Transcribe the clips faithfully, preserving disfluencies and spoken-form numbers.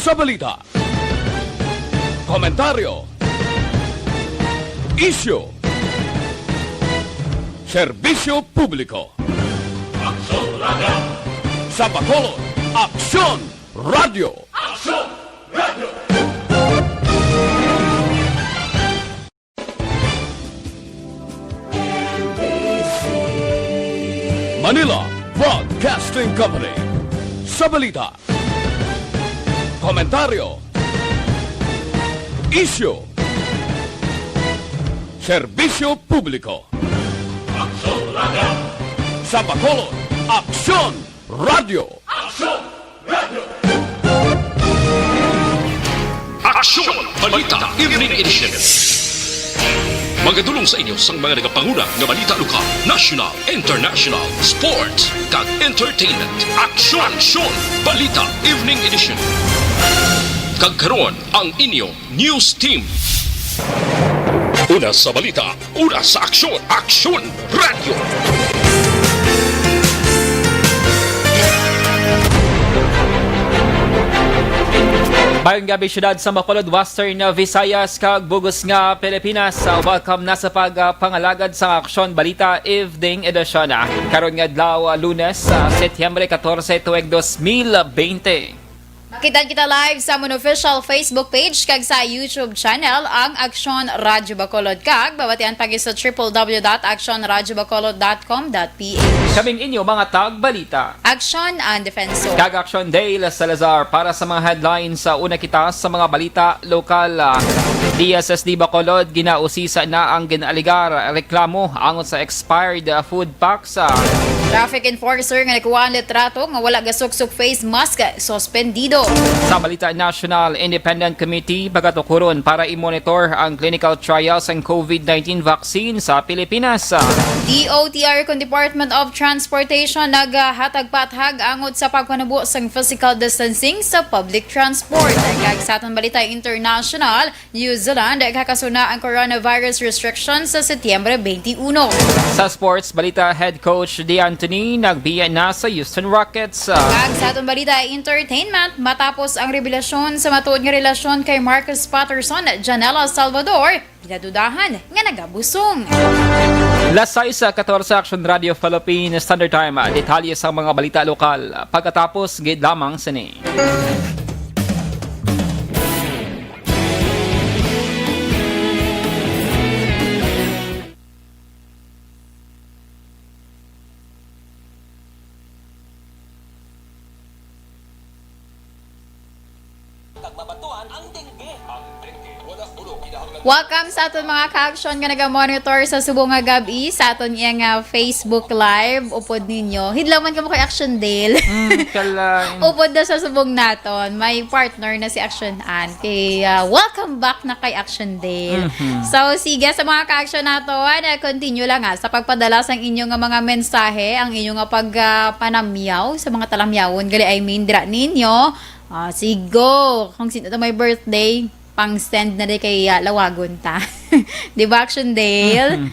Sa balita, komentaryo, isyu, serbisyo publiko. Aksyon Radio. Sa Bacolod, Aksyon Radio. Aksyon Radio. Manila Broadcasting Company. Sa balita, komentaryo, isyu, serbisyo publiko. Aksyon Radio. Sa Bacolod, Aksyon Radio. Aksyon Radio. Aksyon Balita Evening Edition. Magadulong sa inyo sang mga nagapanguna nga balita lokal, national, international, sports, kag entertainment. Aksyon, Aksyon Balita Evening Edition. Kag karon ang inyo news team. Una sa balita, una sa aksyon, Aksyon Radio. Mayong gabi, siyudad sa Bacolod, Western Visayas, kag bug-os nga Pilipinas. Welcome na sa pagpangalagad sa Aksyon Balita Evening Edition. Karon nga adlaw, Lunes, sa Setyembre katorse, tuig dos mil bente. Makitaan kita live sa amon official Facebook page kag sa YouTube channel, ang Aksyon Radyo Bacolod, kag mabatian pa gid sa triple W dot aksyon radyo bacolod dot com dot P H. Kaming inyo mga tagbalita, Aksyon ang Defensor kag Aksyon Dale Salazar. Para sa mga headlines, sa una kita sa mga balita lokal, ah, D S S D Bacolod, ginausisa na ang ginaaligar reklamo angot sa expired, ah, food packs, ah. Traffic enforcer nga nagkuha ang litrato nga wala gasuksok face mask, suspendido. Sa balita national, Independent Committee pagatukuron para i-monitor ang clinical trial sang COVID nineteen vaccine sa Pilipinas. D O T R kag Department of Transportation naghatag pathag angot sa pagpanubo sang physical distancing sa public transport. Kag sa aton balita international, New Zealand, kakasuna ang coronavirus restrictions sa Setyembre twenty-one. Sa sports balita, head coach D'Antoni nagbiya na sa Houston Rockets. Kag sa aton balita entertainment, matapos ang revelasyon sa matuod nga relasyon kay Marcus Patterson, Janela Salvador, ginadudahan nga nagabusong. Las sais katorse, Action Radio Philippines Standard Time. Detalye sa mga balita lokal pagkatapos gid lamang sini. Kag mabatuan ang dengue. Welcome sa aton mga ka-aksyon nga naga-monitor sa subong nga gab-i sa aton iya nga Facebook Live. Upod ninyo. Hidlaw man kamo kay Action Dale. Mm, kalain. Upod na sa subong naton, may partner na si Action Ann. Kay, ah, welcome back na kay Action Dale. Mhm. So, sige, sa mga ka-aksyon naton, ah, continue lang, ah, sa pagpadala sang inyo nga mga mensahe, ang inyo nga pag, ah, panamyaw sa mga talamyawon. Gali, I mean, dira ninyo. Ah, sigo, kung sino to may birthday, pang-send na di kay, ah, lawagon ta. Di ba, Action Dale? Mhm.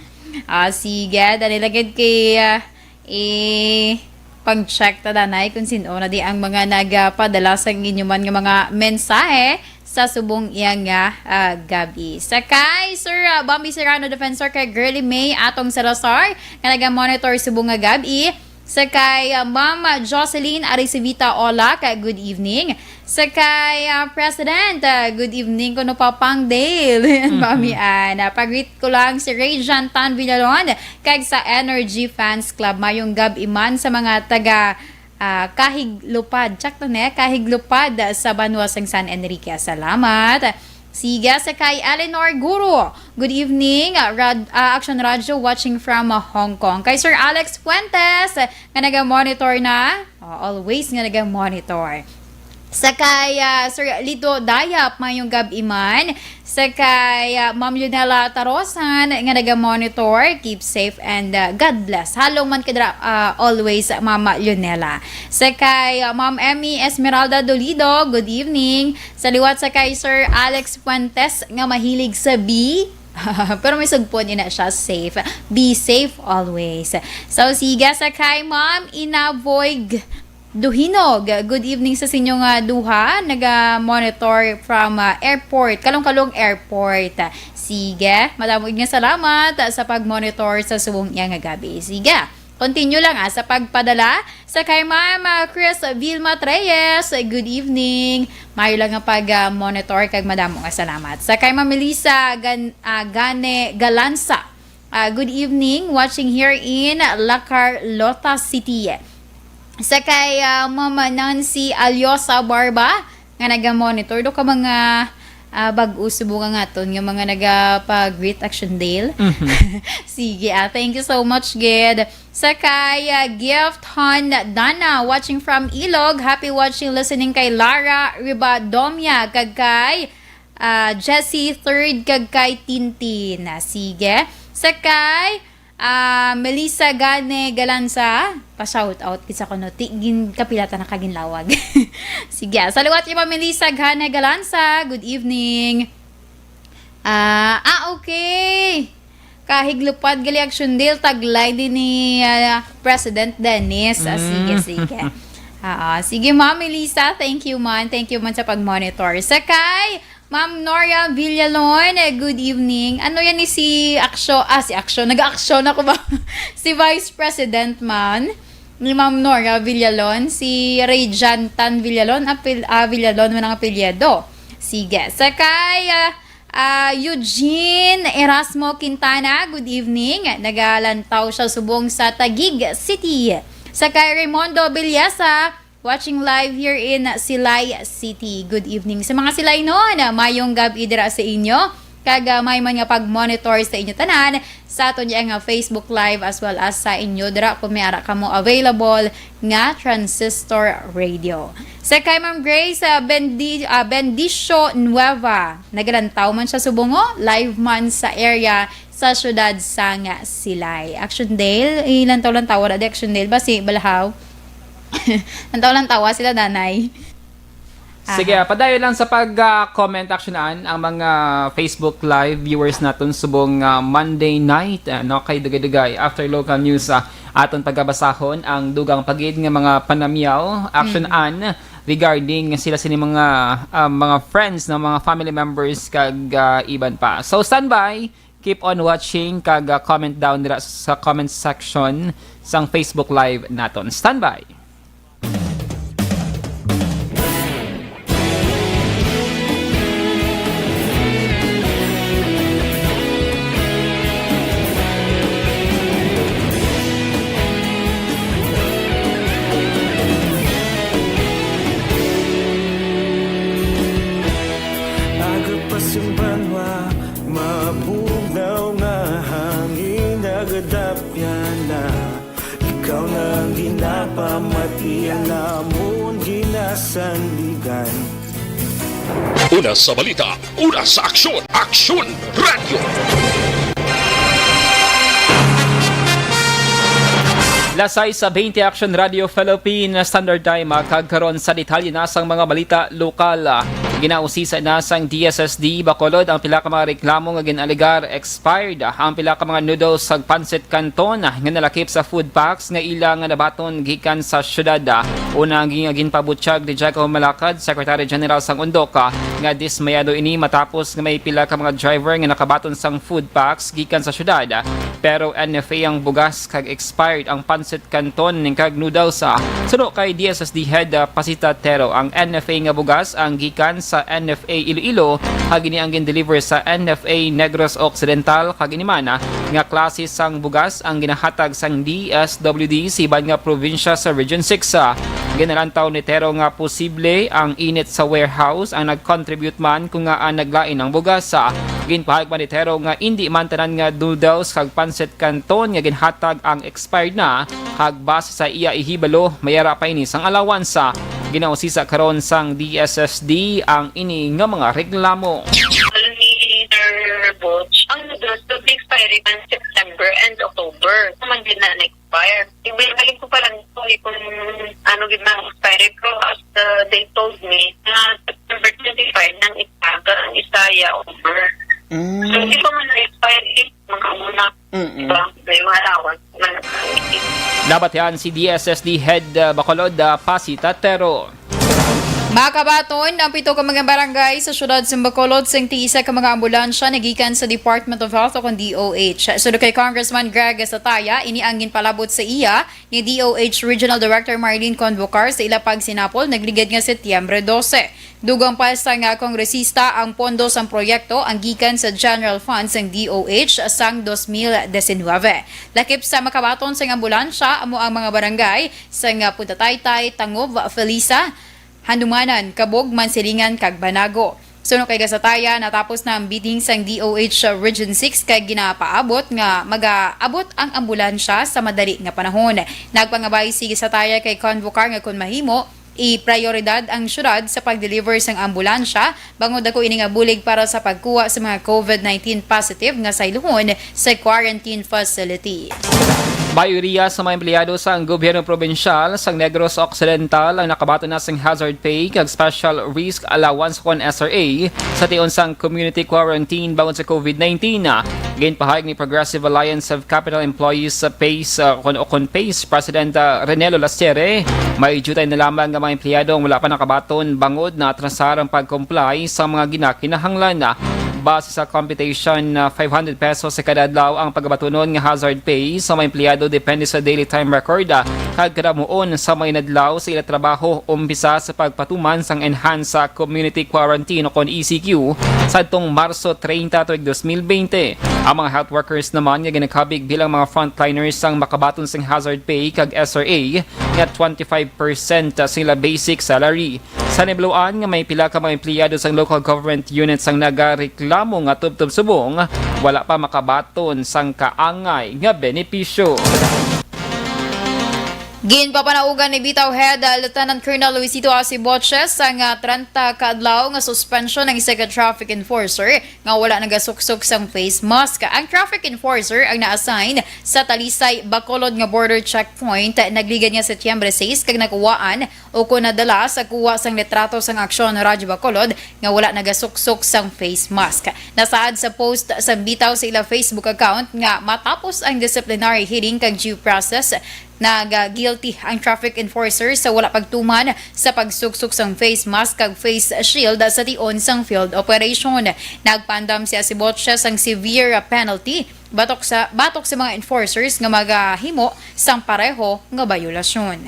Ah, sige, dali lang gid kay, ah, eh, pang-check ta danay kung sino na di ang mga nagapadala sang inyo man nga mga mensahe sa subong iya nga, ah, gab-i. Sa kay Sir, ah, Bambi Serrano Defensor, kay Girly May Atong Salazar, nga naga-monitor subong nga gab-i. Sa kay, ah, Ma'am Jocelyn Aricevita Olac, good evening. Sa kay, ah, President, ah, good evening kuno pa, Pang Dale. Mhm. Mami Ann, ah, pag-greet ko lang si Ray Jantan Villalon, kag sa Energy Fans Club. Mayong gab-i man sa mga taga, ah, Kahig Lupad. Check to, ne? Kahig Lupad, ah, sa banwa sang San Enrique. Salamat. Sige, sa kay Eleanor Guro. Good evening, ah, Rad-, ah, Action Radio, watching from, ah, Hong Kong. Kay Sir Alex Fuentes, nga naga-monitor na. Oh, always nga naga-monitor. Sa kay, ah, Sir Lito Dayap, mayong gab-i man. Sa kay, ah, Ma'am Lunella Tarosan, nga naga-monitor. Keep safe and, ah, God bless. Halong man kadra, ah, always, Mama Lunella. Sa kay, ah, Ma'am Emmy Esmeralda Dolido, good evening. Sa liwat sa kay Sir Alex Fuentes nga mahilig sa B, pero may sugpon ina siya, safe. Be safe always. So, sige, sa kay Ma'am Inavoy G-, Duhinog. Good evening sa sinyo nga duha. Naga-monitor from, ah, airport, Caloocan Airport. Sige, madamo nga salamat, ah, sa pag-monitor sa subong iya nga gabi. Sige, continue lang, ah, sa pagpadala. Sa kay Ma'am, ah, Chris Vilma Treyes, good evening. Maayo lang nga pag, ah, monitor kag madamo nga salamat. Sa kay Ma'am Melissa Gan-, ah, Gane Galanza, ah, good evening. Watching here in La Carlota City. Sa kay, ah, Ma'am Nancy Alyosa Barba, nga naga-monitor. Do ka mga, ah, bag-o subong nga aton nga mga nagapag-greet, Action Dale. Mhm. Sige, ah, thank you so much, gid. Sa kay, ah, Gift Hon Dana, watching from Ilog. Happy watching, listening kay Lara Ribadomia, kag kay, ah, Jessie Third, kag kay Tintin. Ah, sige. Sa kay, ah, Melissa Gane Galanza, pa-shout out kita kuno. Ti, gin-, kapila ta na ka ginlawag. Sige, ah, sa liwat ni Ma'am Melissa Gane Galanza, good evening. Ah, ah, okay. Kahiglupad gali, Action Dale, taglay din ni, ah, President Dennis. Ah, sige, Mm. sige. Ah, ah, sige, Ma'am Melissa, thank you man. Thank you man sa pag-monitor. Sa kay Ma'am Nora Villalon, eh, good evening. Ano yan ni si Aksyo-, ah, si Aksyon, nag-aaksyon ako ba? Si Vice President man, ni Ma'am Nora Villalon, si Ray Jantan Villalon, apel-, ah, Villalon man ang apelyido. Sige, sa kay, ah, ah, Eugene Erasmo Quintana, good evening. Nagalantaw siya subong sa Taguig City. Sa kay Raymondo Belleza, watching live here in Silay City. Good evening. Sa mga Silaynon, mayong gab-i dira sa inyo. Kag, ah, may man nga pag-monitor sa inyo tanan sa aton nga Facebook Live as well as sa inyo dira kung may ara kamo available nga transistor radio. Sa kay Ma'am Grace, ah, Bendi-, ah, Bendicio Nueva, nagalantaw man siya subong, oh, live man sa area sa siyudad sang Silay. Action Dale, ilantaw-lantaw, wala di Action Dale, basi balahaw. Lantaw-lantawa sila, danay. Sige, Aha. ah, padayon lang sa pag, ah, comment, Action Ann, ang mga Facebook Live viewers naton subong, ah, Monday night, ah, no, kay dugay-dugay. After local news, ah, aton pagabasahon ang dugang pa gid nga mga panamyaw, Action Mm. Ann, regarding sila sini mga, ah, mga friends, no, mga family members kag, ah, iban pa. So, standby, keep on watching kag, ah, comment down dira sa comment section sang Facebook Live naton. Standby. Aga pa sing banwa, mabugnaw nga hangin nagadapyan na. Ikaw na ang ginapamati, ang amon ginasandigan. Una sa balita, una sa aksyon, Aksyon Radio. Las sais sa bente, Aksyon Radio Philippine Standard Time, ah, kag karon sa detalye na sang mga balita lokal. Ginausisa na sang D S S D Bacolod ang pila ka mga reklamo nga gin-alegar expired ang pila ka mga noodles kag pancit canton nga nalakip sa food packs nga ila nga nabaton gikan sa syudad. Una nga ginpabutyag ni Jacob Malacad, Secretary General sang Undoc, nga dismayado ini matapos nga may pila ka mga driver nga nakabaton sang food packs gikan sa syudad, pero N F A ang bugas kag expired ang pancit canton kag noodles. Suno kay D S S D Head, ah, Pasita Tero, ang N F A nga bugas ang gikan sa N F A Iloilo, kag ini ang gin-deliver sa N F A Negros Occidental, kag ini man, ah, nga klase sang bugas ang ginahatag sang D S W D sa iban nga probinsya sa Region six. Ginalantaw ni Tero nga posible ang init sa warehouse ang nag-contribute man kon ngaa naglain ang bugas. Ginpahayag man ni Tero nga indi man tanan nga noodles kag pancit canton nga ginhatag ang expired na, kag base sa iya ihibalo, may ara pa ini sang alawansa. Ginausisa karon sang D S S D ang ini nga mga reklamo. Ni Sir Butch, ang noodles will be expiring on September and October. Naman din na na-expire. Ibalik ko pa lang ito, eh, kung ano gid ang expiry, pero as, uh, they told me, na September twenty-five nang itaga ang Isaya over. Mm. So, di pa man na-expire, eh, makauna. Mm-mm. Diba? May mga allowance. Nabatian si D S S D Head, uh, Bacolod, uh, Pasi Tatero. Makabaton ang pito ka mga barangay sa siyudad sa Bacolod sang tiisa ka mga ambulansya nagikan sa Department of Health o kon D O H. Suno kay Congressman Greg Sataya, ini ang ginpalabot sa iya ni D O H Regional Director Marlene Convocar sa ila pagsinapol nagligad nga Setyembre dose. Dugang pa sang kongresista, ang pondo sang proyekto ang gikan sa General Fund sang D O H sang dos mil diecinuebe. Lakip sa makabaton sang ambulansya amo ang mga barangay sang Punta Taytay, Tangub, Felisa, Handumanan, Kabog, Mansilingan, kag Banago. Suno kay Gasataya, natapos na ang bidding sang D O H Region six kag ginapaabot nga magaabot ang ambulansya sa madali nga panahon. Nagpangabay si Gasataya kay Convocar nga kon mahimo, i-prioridad ang syudad sa pag-deliver sang ambulansya, bangod ako ini nga bulig para sa pagkuha sa mga COVID nineteen positive nga saylohon sa quarantine facility. Mayoriya sa mga empleyado sang gobyerno probinsyal sang Negros Occidental ang nakabaton na sing hazard pay kag special risk allowance kon S R A sa tion sang community quarantine bangod sa COVID nineteen. Ginpahayag ni Progressive Alliance of Capital Employees sa PACE, uh, kon, o kon PACE President, uh, Renelo Lastere, may dutay na lamang nga mga empleyado ang wala pa nakabaton bangod naatrasar ang pag-comply sa mga ginakinahanglan. Base sa computation, uh, five hundred pesos sa kada adlaw ang pagabatunon nga hazard pay sa mga empleyado depende sa daily time record, uh, kag kadamuon sa mga inadlaw sa ila trabaho umpisa sa pagpatuman sang enhanced, uh, community quarantine o kon E C Q sadtong Marso treinta tuig dos mil bente. Ang mga health workers naman nga ginakabig bilang mga frontliners sang makabaton sing hazard pay kag S R A nga twenty-five percent sila basic salary. Sa nibluan nga may pila ka mga empleyado sang local government unit sang nagareklamo nga tubtob subong wala pa makabaton sang kaangay nga benepisyo. Ginpapanaugan ni Bitaw Head, uh, Lieutenant Colonel Luisito Asiboches ang, uh, treinta ka adlaw nga suspension ng isa ka traffic enforcer nga wala nagasuksok sang face mask. Ang traffic enforcer ang na-assign sa Talisay, Bacolod nga border checkpoint nagligad nga Setyembre sais kag nakuwaan o kon nadala sa kuha sang litrato sang Aksyon Radyo Bacolod nga wala nagasuksok sang face mask. Nasaad sa post sang Bitaw sa ila Facebook account nga matapos ang disciplinary hearing kag due process, nag-guilty ang traffic enforcer sa wala pagtuman sa pagsuksok sang face mask kag face shield sa tion sang field operation. Nagpaandam si Asiboche sang severe penalty batok sa, batok sa mga enforcers nga magahimo sang pareho nga bayolasyon.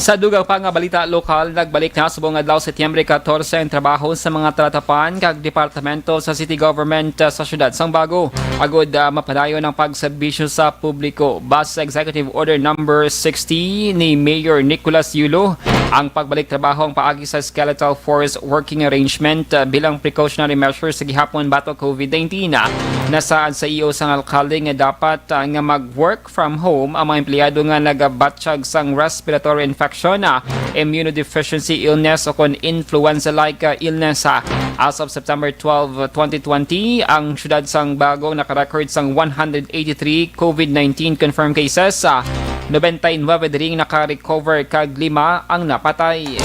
Sa dugang pa nga balita lokal, nagbalik na subong adlaw, Setyembre katorse, ang trabaho sa mga talatapan kag departamento sa city government, ah, sa siyudad sang Bago, agud, ah, mapadayon ang pagserbisyo sa publiko. Base sa Executive Order Number sixty ni Mayor Nicolas Yulo, ang pagbalik trabaho ang paagi sa Skeletal Force Working Arrangement, ah, bilang precautionary measure sa gihapon batok COVID nineteen. Ah, nasaad sa E O sang alkalde nga dapat, ah, nga mag-work from home ang mga empleyado nga nagabatyag sang respiratory infection, ah, immunodeficiency illness, o kon influenza-like, ah, illness, ah. As of September twelve, twenty twenty, ang siyudad sang Bago nakarecord sang one hundred eighty-three COVID nineteen confirmed cases, ah, nobenta y nuebe diri naka-recover kag lima ang napatay.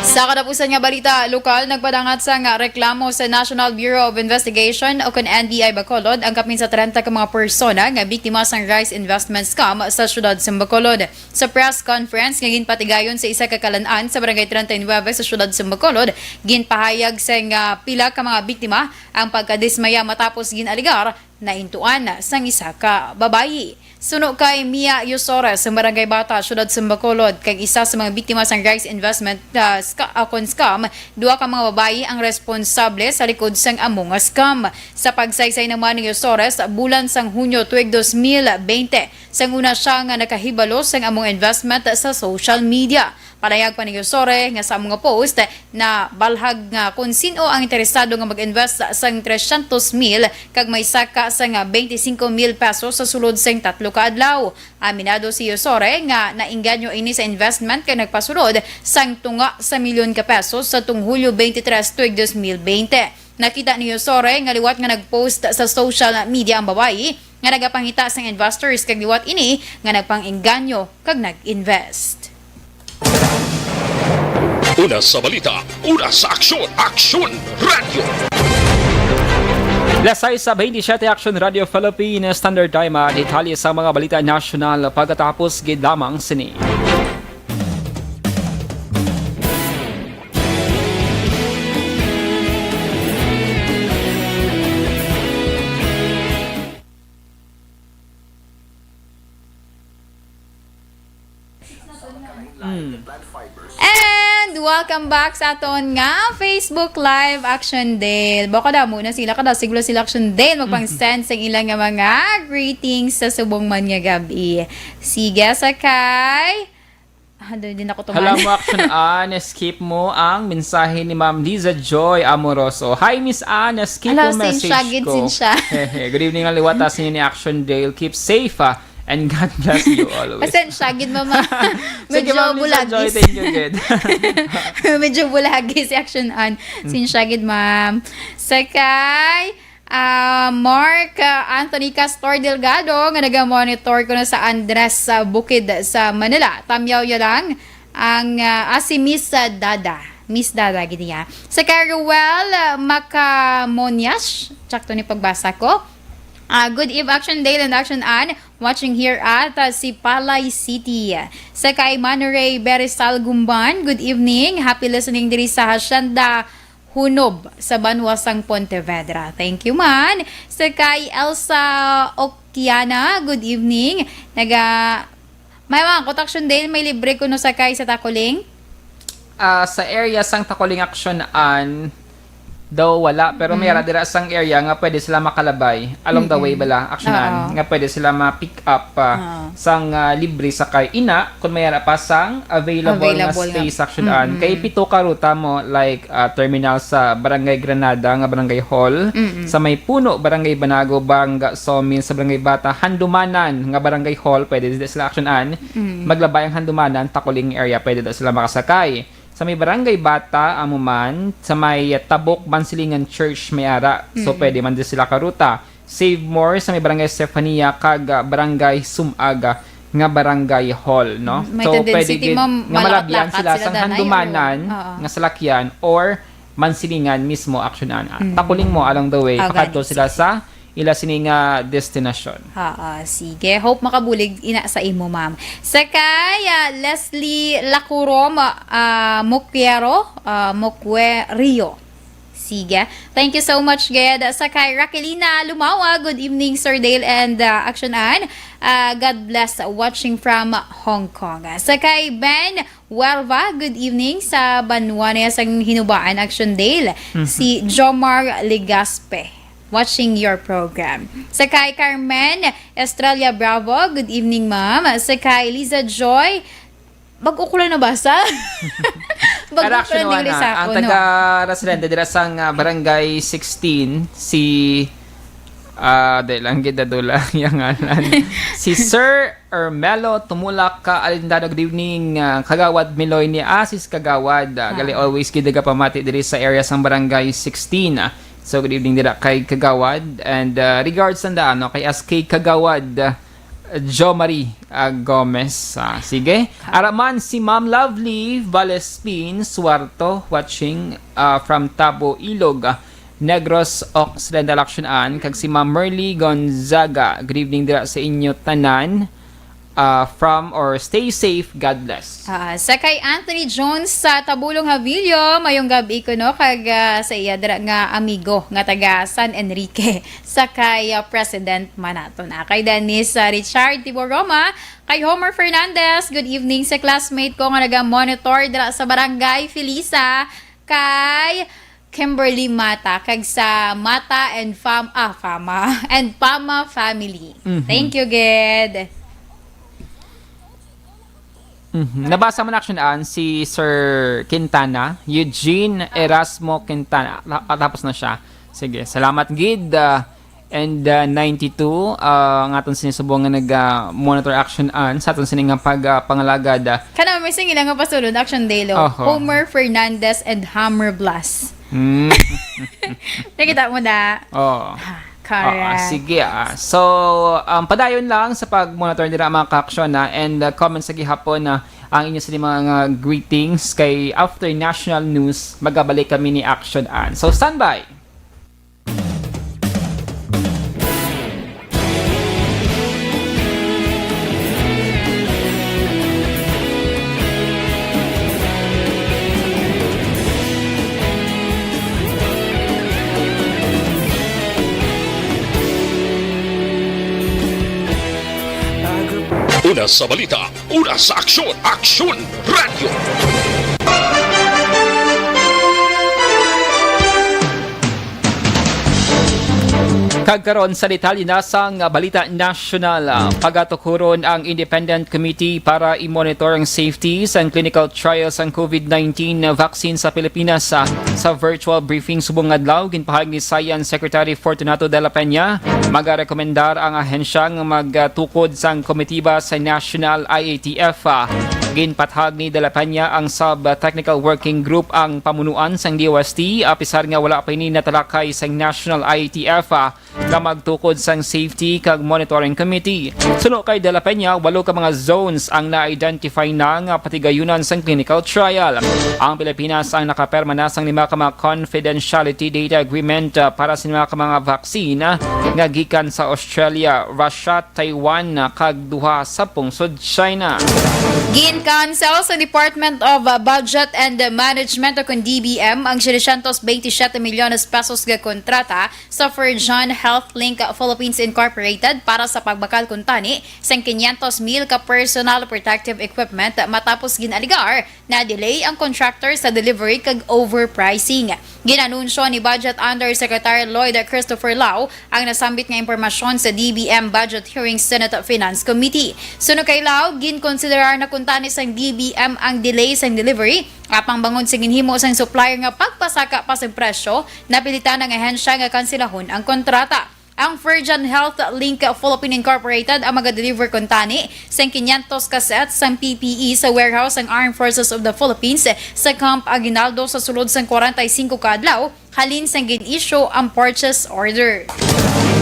Sa katapusan nga balita lokal, nagpadangat sang reklamo sa National Bureau of Investigation o kon N B I Bacolod ang kapin sa treinta ka mga persona nga biktima sang rice investment scam sa siyudad sang Bacolod. Sa press conference nga ginpatigayon sa isa ka kalan-an sa Barangay treinta y nuebe sa siyudad sang Bacolod, ginpahayag sang, ah, pila ka mga biktima ang pagkadismaya matapos gin-alegar naintuan sang isa ka babayi. Suno kay Mia Yusores, sa Barangay Bata, siyudad sang Bacolod, kag isa sa mga biktima sang rice investment, ah, ska-, ah, kon scam, duha ka mga babayi ang responsable sa likod sang amo nga scam. Sa pagsaysay naman ni Yusores, bulan sang Hunyo tuig dos mil bente, sang una siya nga nakahibalo sang among investment sa social media. Panayag pa ni Yusore nga sa among post, nabalhag nga kon sin-o ang interesado nga mag-invest sang trescientos mil kag may saka sang bente singko mil pesos sa sulod sang tatlo ka adlaw. Aminado si Yusore nga naengganyo ini sa investment kag nagpasulod sang tunga sa milyon ka pesos sa tung Hulyo twenty-three tuig dos mil bente. Nakita ni Yusore nga liwat nga nag-post sa social media ang babayi nga nagapangita sang investors kag liwat ini nga nagpang-engganyo kag nag-invest. Una sa balita, una sa aksyon, Aksyon Radyo. Alas sais sa baynte siyete, Action Radio Philippines Standard Time, at detalye sa mga balita nasyonal pagkatapos gid lamang sini. And welcome back sa aton nga Facebook Live, Action Dale. Baka damo na sila, kada siguro sila, Action Dale, magpang-send sa ilang nga mga greetings sa subong man nga gabi. Sige, sakay. Ah, doon din ako tuman. Hala mo, Action Ann, skip mo ang mensahe ni Ma'am Liza Joy Amoroso. Hi, Miss Ann, skip Hello, mo message Sinsyagid, ko. Sinsya. Good evening, ang liwat sa inyo ni Action Dale. Keep safe, ah, and God bless you always. Pasensya gid, mama. Sige, Medyo Ma'am Liza Joy, bulagis. Thank you, good. Medyo bulagis si Action Ann. Sinsyagid, ma'am. Sakay, ah, Mark, ah, Anthony Castor Delgado, nga naga-monitor ko na sa Andres, sa Bukid, sa Manila. Tamyaw ya lang ang, ah, ah, si Miss, ah, Dada. Miss Dada, gid niya. Sakay, Ruel, ah, Macamonyash. Tsakto ni pagbasa ko. Ah, good eve, Action Dale and Action Ann. Watching here at, ah, Sipalay City. Sakay, Manoray Berizal Gumban, good evening. Happy listening diri sa Hacienda Hunob sa banwa sang Pontevedra. Thank you man. Sakay, Elsa Okiana, good evening. Naga, may mga kotaksyon din, may libre kuno sakay sa Takuling? Ah, sa area sang Takuling, Action Ann, daw wala, pero may ara dira sang area nga pwede sila makalabay along the way bala, Action Ann, Oo. nga pwede sila ma-pick up, ah, Oo. sang, ah, libre sakay. Ina, kung may ara pa sang available, Available nga nga. space, Action Ann, kay pito ka ruta mo, like, ah, terminal sa Barangay Granada nga Barangay Hall, sa May Puno, Barangay Banago, Banga Sawmill, sa Barangay Bata, Handumanan nga Barangay Hall, pwede dito sila, Action Ann. Maglabay ang Handumanan, Takuling area, pwede dito sila makasakay. Sa may Barangay Bata, amo man, sa may Tabok Bansilingan Church, may ara. So, pwede man din sila karuta. Save More, sa may Barangay Stefania, kag, ah, Barangay Sumaga, nga Barangay Hall, no? Mm, may So, tendency, pwede di gid ma-, nga malabian malakat-lakat sila sila, sa danay, Handumanan, or, oo. nga salakyan, or Mansilingan mismo, Action Ann. Ah, Takuling mo along the way, Ah, pakadto ganit, sila sige. sa ila sini nga destinasyon. Oo, sige. Hope makabulig ina sa imo, ma'am. Sakay, ah, Leslie Lacurom, ah, Moquiero, ah, Moquerio. Sige. Thank you so much, gid. Sakay, Raquelina Lumawa, good evening, Sir Dale and, ah, Action Ann. Ah, God bless, watching from Hong Kong. Sakay, Ben Huerva, good evening. Sa banwa niya sang Hinubaan, Action Dale. Si Jomar Legaspe, watching your program. Sakay, Carmen Estrella Bravo, good evening, ma'am. Sakay, Liza Joy, bag-o ko lang nabasa. Bag-o ko Ara, lang Action Ann, nilisa ang ko, no? taga residente dira sang, ah, Barangay sixteen, si, ah, di lang gid, Dula, yung ngalan. Si Sir Ermelo Tumulak, ka Alindano, good evening, ah, Kagawad Miloy ni Asis Kagawad. Ah, gali always gid nagapamati diri sa area sang Barangay sixteen. Ah, so, good evening dira kay Kagawad. And, ah, regards ang daan, no, kay S K Kagawad, ah, Jo Marie, ah, Gomez. Ah, sige. Araman si Ma'am Lovely Valespin Suarto, watching, ah, from Tabo, Ilog, ah, Negros Occidental, Action Ann, kag si Ma'am Merly Gonzaga. Good evening dira sa inyo tanan. Ah, from or stay safe, God bless. Ah, sa kay Anthony Jones sa Tabulong, Javillo, mayong gabi ko, no, kag, ah, sa iya dira nga amigo nga taga San Enrique, sa kay, ah, President Manato na. Kay Dennis, ah, Richard Tiboroma, kay Homer Fernandez, good evening sa classmate ko nga naga-monitor dira sa Barangay Felisa, kay Kimberly Mata, kag sa Mata and Fam-, ah, Fama, and Pama family. Mhm. Thank you, gid. Mhm. Nabasa mo na, Action Ann, si Sir Quintana, Eugene Erasmo Quintana. Ta-, tapos na siya. Sige, salamat gid. Ah, and, ah, ninety-two, ah, ang aton sinisubong nga nag, ah, monitor, Action Ann, sa aton sini nga pag, ah, pangalagad. Ah, Kana may sing ila nga pasulod, Action Dale, oh. Oho. Homer Fernandez and Hammer Blast. Hmm. Nakita mo na? Oh. Ah, correct. Ah, sige, ah. So, um, padayon lang sa pag-monitor nila, mga ka-Action, ah, and, ah, comment sa gihapon na ang inyo sa mga, nga greetings kay after national news, magabalik kami ni Action Ann. So, standby! Una sa balita, una sa aksyon, Aksyon Radio. Kag karon sa detalye na sang balita nasyonal, ah, pagatukuron ang Independent Committee para i-monitor ang safety sang clinical trial sang COVID nineteen vaccine sa Pilipinas. Ah, sa virtual briefing subong adlaw, ginpahayag ni Science Secretary Fortunato Dela Peña, magarekomendar ang ahensya nga magtukod sang komitiba sa National I A T F. Ah, ginpatahag ni Dela Peña ang Sub-Technical Working Group ang pamunuan sang D O S T, apisar nga wala pa ini natalakay sang National I A T F, ah, nga magtukod sang Safety kag Monitoring Committee. Suno kay Dela Peña, walo ka mga zones ang na-identify na nga patigayunan sang clinical trial. Ang Pilipinas ang nakaperma na sang lima ka mga confidentiality data agreement, ah, para sa lima ka mga vaccine, ah, nga gikan sa Australia, Russia, Taiwan, ah, kag duha sa pungsod China. Gin-cancel sa Department of Budget and Management o kon D B M ang setecientos veintisiete milyones pesos nga kontrata sa Virgin Health Link Philippines Incorporated para sa pagbakal kuntani sang quinientos mil ka personal protective equipment matapos gin-alegar na delay ang contractor sa delivery kag overpricing. Gin-anunsyo ni Budget Undersecretary Lloyd Christopher Lao ang nasambit nga impormasyon sa D B M budget hearing Senate Finance Committee. Suno kay Lao, ginkonsiderar na kuntani sang D B M ang delay sang delivery, apang bangod sa ginhimo sang supplier nga pagpasaka pa sang presyo, napilitan ang ahensya nga kansilahon ang kontrata. Ang Virgin Health Link Philippine Incorporated ang magadeliver kuntani sang quinientos ka sets sang P P E sa warehouse sang Armed Forces of the Philippines sa Camp Aguinaldo sa sulod sang kwarenta y singko ka adlaw halin sang gin-issue ang purchase order.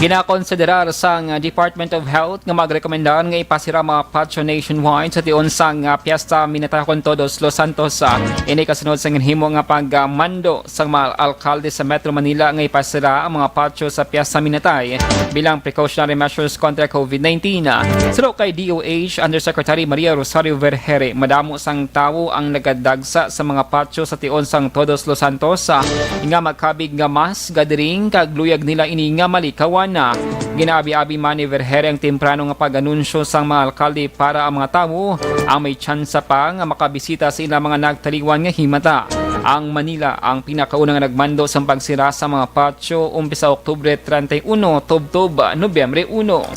Ginakonsiderar sang Department of Health nga magrekomendar nga ipasira ang mga patio nationwide sa tion sang, ah, Piesta Minatay kon Todos los Santos, ah, ini kasunod sang ginhimo nga pagmando sang mga alkalde sa Metro Manila nga ipasira ang mga patio sa Piesta Minatay bilang precautionary measures kontra COVID nineteen. Suno kay D O H Undersecretary Maria Rosario Vergere, madamo sang tawo ang nagadagsa sa mga patio sa tion sang Todos los Santos, ah, nga makabig nga mas gadiring kag luyag nila ini nga malikawan. Ginaabi-abi man ni Vergere ang temprano nga pag-anunsyo sang mga alkalde para ang mga tawo ang may tsansa pa nga makabisita sa ilang mga nagtaliwan nga himata. Ang Manila ang pinakauna nga nagmando sang pagsira sa mga patio umpisa Oktubre treinta y uno tubtob Nobyembre uno.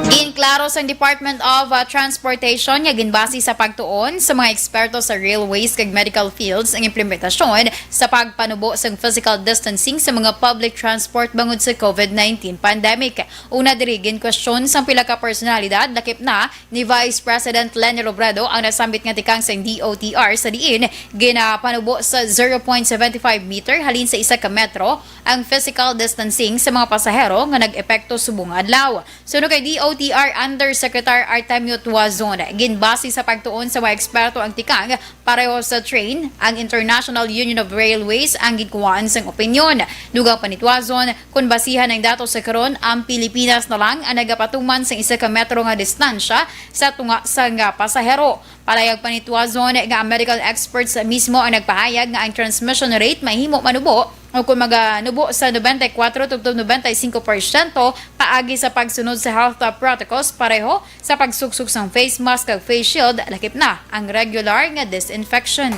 Ginklaro sang Department of, uh, Transportation nga ginbase sa pagtuon sa mga eksperto sa railways kag medical fields ang implementasyon sa pagpanubo sang physical distancing sa mga public transport bangod sa COVID nineteen pandemic. Una diri, ginkwestiyon sang pila ka personalidad, lakip na ni Vice President Leni Robredo ang nasambit nga tikang sang D O T R, sa diin ginapanubo sa zero point seven five meter halin sa isa ka metro ang physical distancing sa mga pasahero nga nag-epekto subong adlaw. Suno kay D O T R Undersecretary Artemio Tuazon, ginbase sa pagtuon sa mga eksperto ang tikang pareho sa train. Ang International Union of Railways ang ginkuhaan sang opinyon. Dugang pa ni Tuazon, kon basihan ang datos sa karon, ang Pilipinas na lang ang nagapatuman sang isa ka metro nga distansya sa tunga sang pasahero. Palayag pa ni Tuazon nga ang medical experts mismo ang nagpahayag nga ang transmission rate mahimo manubo o kon maganubo sa noventa y kuwatro tubtob noventa y singko porsyento paagi sa pagsunod sa health protocols, pareho sa pagsuksok sang face mask kag face shield, lakip na ang regular nga disinfection.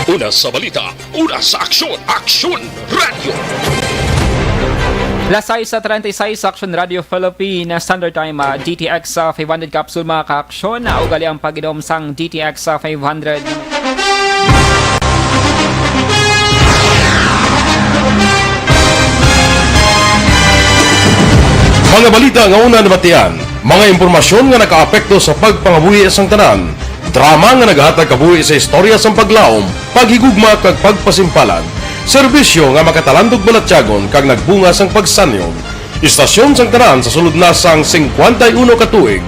Una sa balita, una sa aksyon, Aksyon Radio. Las sais sa treinta y seis, Aksyon Radio Philippine Standard Time, ah, D T X, ah, five hundred capsule, mga ka-aksyon. Ah, ugali ang pag-inom sang D T X, ah, five hundred. Mga balita nga una nabatian, mga impormasyon nga nakaapekto sa pagpangabuhi sang tanan, drama nga nagahatag kabuhi sa istorya sang paglaom, paghigugma kag pagpasimpalan, serbisyo nga makatalandog balatyagon kag nagbunga sang pagsanyog. Istasyon sang tanan sa sulod na sang singkwenta y uno ka tuig,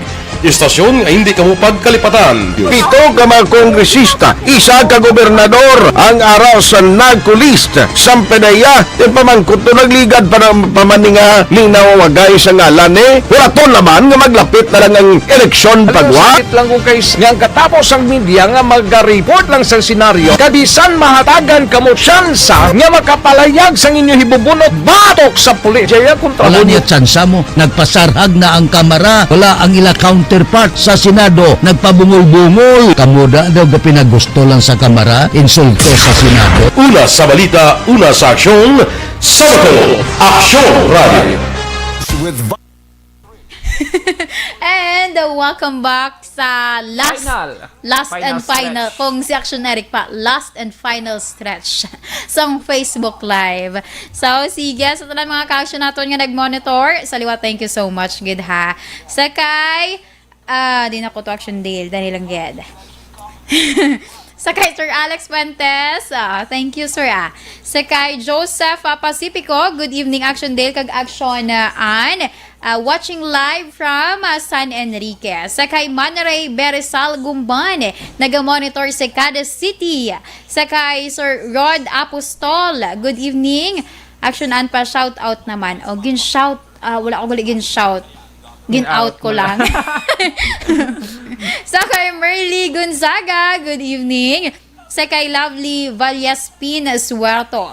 Istasyon nga hindi kamo pagkalipatan. Pito ka mga kongresista, isa ka gobernador ang ara sa NARCO list. Sampanaya, ipamangkot to nagligad pa na pa man ni nga ning nawawagay sa ngalan ni Huraton naman nga maglapit na lang ang eleksyon pagwa. Sakit lang kung kay nga ang katapos ang media nga mag-report lang sa senaryo, kabisan mahatagan kamo tsansa nga makapalayag sang inyo hibubunot batok sa pulis. Jaya kontra Wala mo. Niya tsansa mo. Nagpasarhag na ang kamara. Wala ang ila counterpart sa Senado. Nagpabungol-bungol. Kamo da daw ga pinagusto lang sa kamara. Insulto sa Senado. Una sa balita, una sa aksyon, sa Bato, Aksyon Radio. And uh, welcome back sa last Final. last Final and final stretch. Kung si Action Eric pa, last and final stretch sang Facebook Live. So sige, sa tanan mga ka-action naton nga nag-monitor, sa liwa, thank you so much gid ha. Sa kay ah, di na ko to, Action Dale, dali lang gid. Sa kay Sir Alex Fuentes, ah, thank you, sir, ah. Sa kay Joseph, ah, Pacifico, good evening, Action Dale kag Action, ah, Ann. Ah, watching live from, ah, San Enrique. Sa kay Manrey Beresal Gumban, naga-monitor sa Cadiz City. Sa kay Sir Rod Apostol, good evening. Action Ann, pa shout out naman. O, gin-shout, ah, wala ko gali gin-shout. Gin-out ko lang. Sa kay Merly Gonzaga, good evening. Sa kay Lovely Vallaspin Suerto,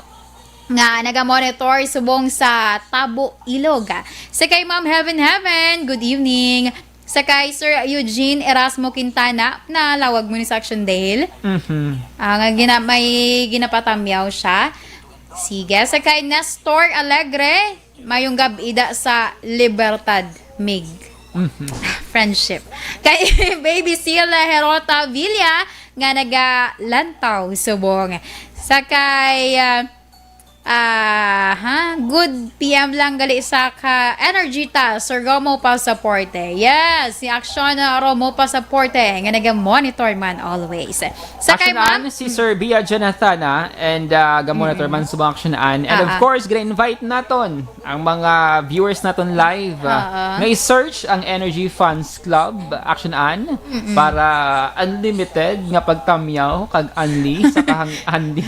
nga naga-monitor subong sa Tabo, Ilog. Sa kay Ma'am Heaven Heaven, good evening. Sa kay Sir Eugene Erasmo Quintana, nalawag mo ni sa Action Dale. Mhm. Ah, nga gina, may ginapatamyaw siya. Sige, sa kay Nestor Alegre, mayong gab-i da sa Libertad, Mig. Friendship. Kay Baby Sila Herota Villa, nga naga-Lantaw, subong. Sa kay, ah, ah, ha? Good P M lang gali sa ka Energy ta, Sir Romo Pasaporte. Yes, si Action, ah, Romo Pasaporte, nga naga-monitor man always. Sa kay Action Ann, Ma'am, si Sir Bia Jonathan, ah, and uh, ga-monitor man subong, Action Ann. And of Ah, ah. Course, gina-invite naton ang mga viewers naton live, ah, Ah, ah. nga i-search ang Energy Fans Club, Action Ann, para unlimited nga pagtamyaw kag unli sa kahang unli,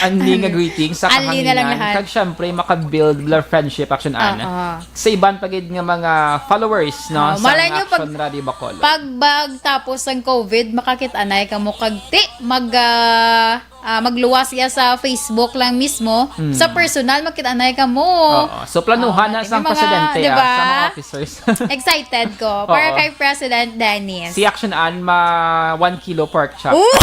unli nga greetings sa Unli na lang kahanginan, lahat. kag syempre maka-build love friendship, Action Ann. Oo. Sa iban pa gid nga mga followers, no, Ah, sa malay nyo, pag, Action Radio Bacolod. pag bagtapos ang COVID, makakit-anay kamo kag ti mag ah, ah, magluwas iya sa Facebook lang mismo. Hmm. Sa personal, makit-anay kamo. Oo. So, planuhan Oo, na may sang mga, presidente, di ah, ba? sa mga officers. Excited ko para Oo. kay President Dennis. Si Action Ann, ma one kilo pork chop. Oh!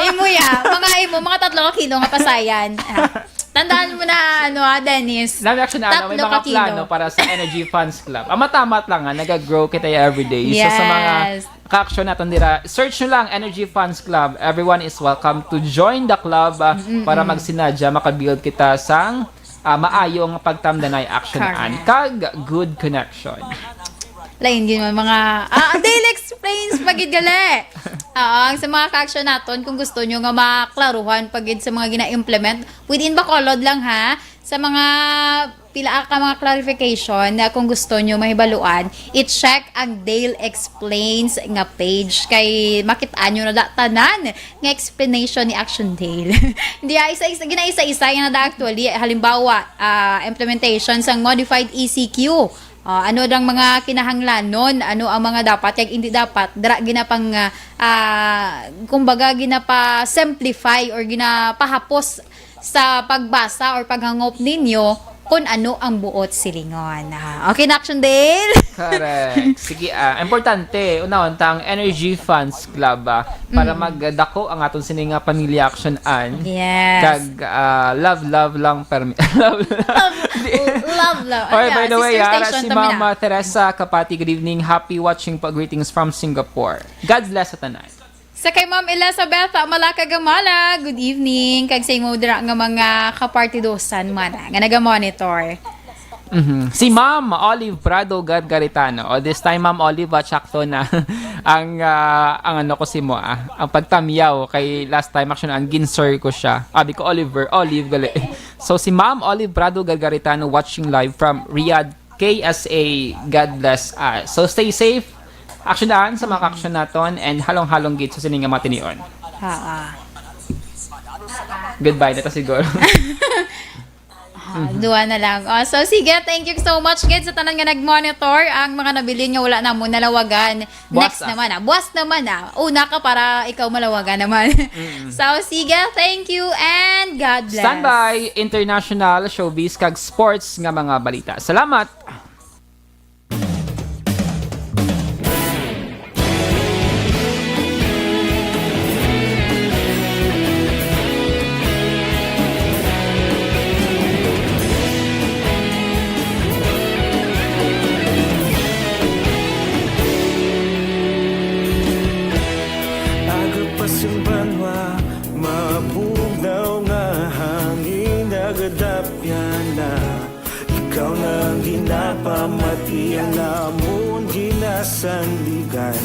Imo ya, mga imo, mga tatlo ka kilo nga pasayan. Ah, tandaan mo na, ano, ah, Dennis. Nami, Action Ann, may Tatlo mga ka kilo. plano para sa Energy Fans Club. Ang matamat lang nga, nag-grow kita every day. So, sa mga Yes. ka-action naton dira, search nyo lang Energy Fans Club. Everyone is welcome to join the club, ah, para magsinadya, makabuild kita sang, ah, maayo nga pagtamdanay, Action Correct. Ann, kag good connection. Lain din man mga, ah, ang Daily Explains pa gid gali. Ah, ang sa mga ka-action naton, kung gusto nyo nga maklaruhan pa gid sa mga gina-implement, within Bacolod lang ha, sa mga pila ka mga clarification na kung gusto nyo mahibaluan, i-check ang Dale Explains nga page kay makit-an nyo na da tanan nga explanation ni Action Dale. Hindi, ah, isa-isa, gina-isa-isa yan na da actually. Halimbawa, ah, implementation sang modified E C Q. Ah, ano dang mga kinahanglanon, ano ang mga dapat kag hindi dapat, dira ginapang, ah, ah, kumbaga ginapa-simplify or ginapahapos sa pagbasa or paghangop ninyo kung ano ang buot silingon. Ah, okay na, Action Dale? Correct. Sige, ah, importante, unahon ta ang Energy Fans Club, ah, para Mm. magdako ang aton sini nga pamilya, Action Ann. Yes. Kag, ah, love, love lang permi. Love, love. Love, love. Alright, Ano by yan? the way, Sister ah, station si to, Mina. Mama Teresa Kapati, good evening. Happy watching po. Greetings from Singapore. God bless sa tanan. Sa kay Ma'am Elizabeth Malaka Gamala, good evening. Kag sa imo dira nga mga kapartidosan man, ah, nga naga-monitor. Mhm. Si Ma'am Olive Prado Gargaritano. O, this time, Ma'am Olive, ah, sakto na ang, ah, ang ano ko si mo, ah, ang pagtamyaw kay last time, actually, ang ginsir ko siya. Abi ko, Oliver, Olive, gali. So, si Ma'am Olive Prado Gargaritano watching live from Riyadh, K S A. God bless us. So, stay safe. Aksyonan sa mga kaaksyon naton and halong-halong gid sa sini nga mga tinion. Ah, ah. Goodbye na ta siguro. Ah, duha na lang. Oh, so, sige, thank you so much gid sa tanan nga nag-monitor. Ang mga nabilin nga wala na mo nalawagan. Buwas Next na. naman, ah. Buwas naman, ah. Una ka para ikaw malawagan naman. Mm. So, sige, thank you and God bless. Standby, international, showbiz, kag sports nga mga balita. Salamat! Aga pa sing banwa, mabugnaw nga hangin nagadapyan na. Ikaw na ang ginapamati, ang amon ginasandigan.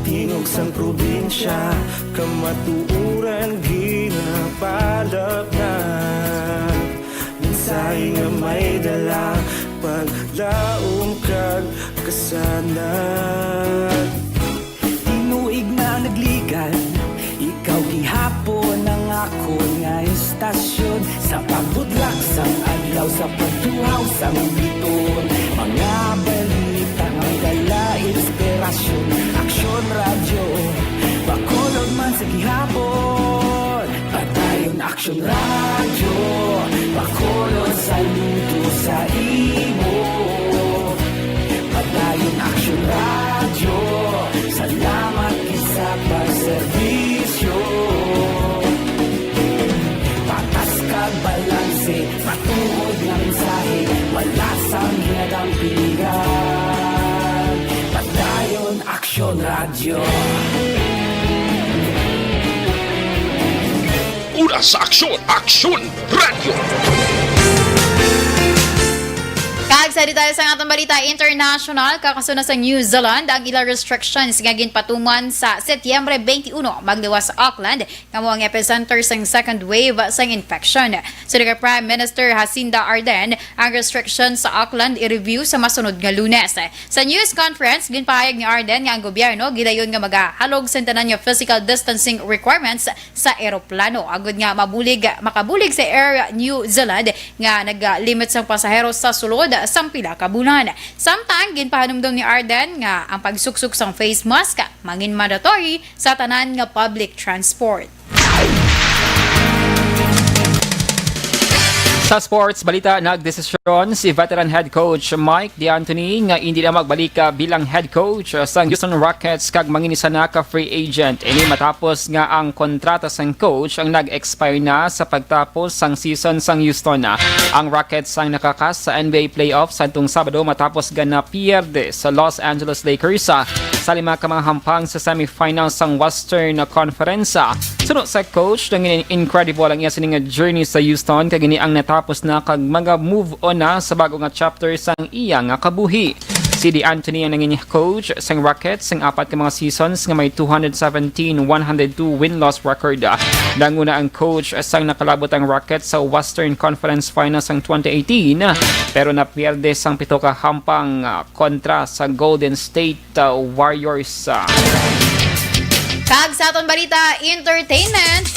Tingog sang probinsya, kamatuoran ginapalapnag. Mensahe nga may dala, paglaom kag kasanag. Tinuig na nagligan, ikaw gihapon ang akon nga istasyon. Sa pagbudlak sang adlaw, sa pagtuhaw sang biton, mga balita nga may dala inspirasyon. Aksyon Radyo, Bacolod man sa gihapon. Padayon Aksyon Radyo, Bacolod, saludo sa imo. Padayon Aksyon Radyo, salamat gid sa pagserbisyo. Patas kag balanse, matuod nga mensahe, wala sang ginadampingan. Padayon Aksyon Radyo. Una sa aksyon, Aksyon Radyo. Kag sa detalye sang atong balita international, kakasuna sa New Zealand ang ila restrictions nga ginpatuman sa Setyembre twenty-one, magluwas sa Auckland, nga mao ang epicenter sang second wave sang infection. Suno kay Prime Minister Jacinda Ardern, ang restriction sa Auckland i-review sa masunod nga Lunes. Sa news conference, ginpahayag ni Ardern nga ang gobyerno gidayon nga magahalog sa tanan nga physical distancing requirements sa eroplano, agud nga mabulig, makabulig sa Air New Zealand nga naglimit sang pasahero sa sulod sang pila ka bulan. Samtang ginpahanumdom ni Ardern nga ang pagsuksok sang face mask mangin mandatory sa tanan nga public transport. Sa sports balita, nagdesisyon si veteran head coach Mike D'Antoni nga hindi na magbalik, ah, bilang head coach, ah, sang Houston Rockets kag manginisa na ka free agent. Ini matapos nga ang kontrata sang coach ang nag-expire na sa pagtapos sang season sang Houston. Ang Rockets ang nakakas sa N B A playoffs sadtong Sabado matapos gana pierde sa Los Angeles Lakers, ah, sa lima ka mga hampang sa semifinals sang Western Conference. Suno sa coach, nangin incredible ang iya sini nga journey sa Houston, kag ini ang natapos na kag maga-move on na sa bag-o nga chapter sang iya nga kabuhi. Si D'Antoni ang nangin coach sang Rockets sang apat ka mga seasons nga may two hundred seventeen, one hundred two win-loss record. Nanguna ang coach sang nakalabot ang Rockets sa Western Conference Finals sang twenty eighteen, pero napierde sang pito ka hampang, ah, kontra sa Golden State, ah, Warriors. Kag sa aton balita, entertainment.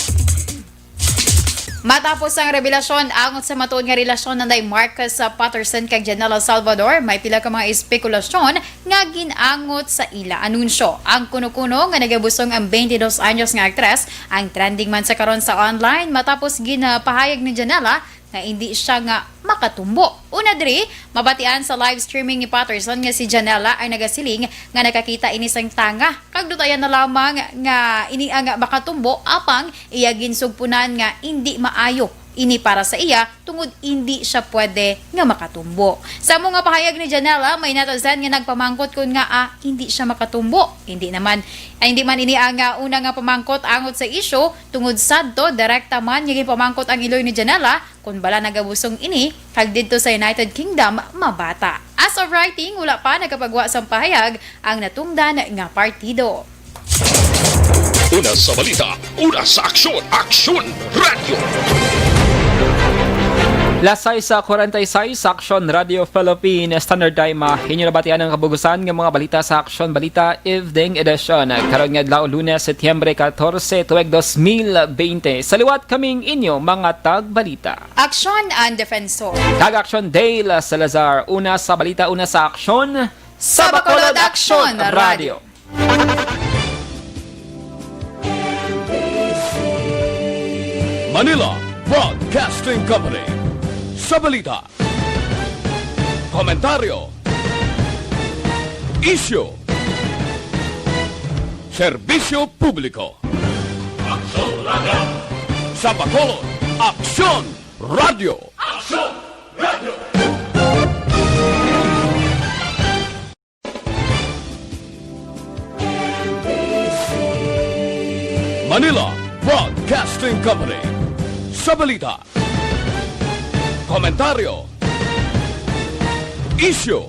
Matapos ang revelasyon angot sa matuod nga relasyon nanday Marcus, ah, Patterson kag Janela Salvador, may pila ka mga espekulasyon nga gin-angot sa ila anunsyo. Ang kuno-kuno nga nagabusong ang twenty-dos anyos nga aktres ang trending man sa karon sa online matapos ginapahayag ni Janela nga indi siya nga makatumbo. Una diri, mabatian sa live streaming ni Patterson nga si Janela ang nagasiling nga nakakita ini sang tanga, kag dutayan na lamang nga ini ang makatumbo, apang iya ginsugpunan nga indi maayo ini para sa iya tungod indi siya pwede nga makatumbo. Sa amo nga pahayag ni Janela, may netizen nga nagpamangkot kon ngaa indi siya makatumbo. Hindi naman, ay, hindi man ini ang, ah, una nga pamangkot angot sa isyu, tungod sadto direkta man nga ginpamangkot ang iloy ni Janela kon bala nagabusong ini, kag didto sa United Kingdom mabata. As of writing, wala pa nakapagwa sang pahayag ang natungdan nga partido. Una sa balita, una sa aksyon, Aksyon Radyo. Las sais sa kwarenta y seis, Aksyon Radio Philippine Standard Time. Ah, inyo nabatian ang kabugusan nga mga balita sa Aksyon Balita Evening Edition. Karon nga adlaw, Lunes, Setyembre katorse, tuig dos mil bente. Sa liwat, kaming inyo mga tagbalita. Aksyon and Defensor. Kag Aksyon Dale Salazar. Una sa balita, una sa aksyon. Sa Bacolod Aksyon Radio. Manila Broadcasting Company. Sa balita, komentaryo, isyu, serbisyo publiko. Aksyon Radio. Sa Bacolod, Aksyon Radio. Aksyon Radio. Manila Broadcasting Company. Sa balita, komentaryo, isyu,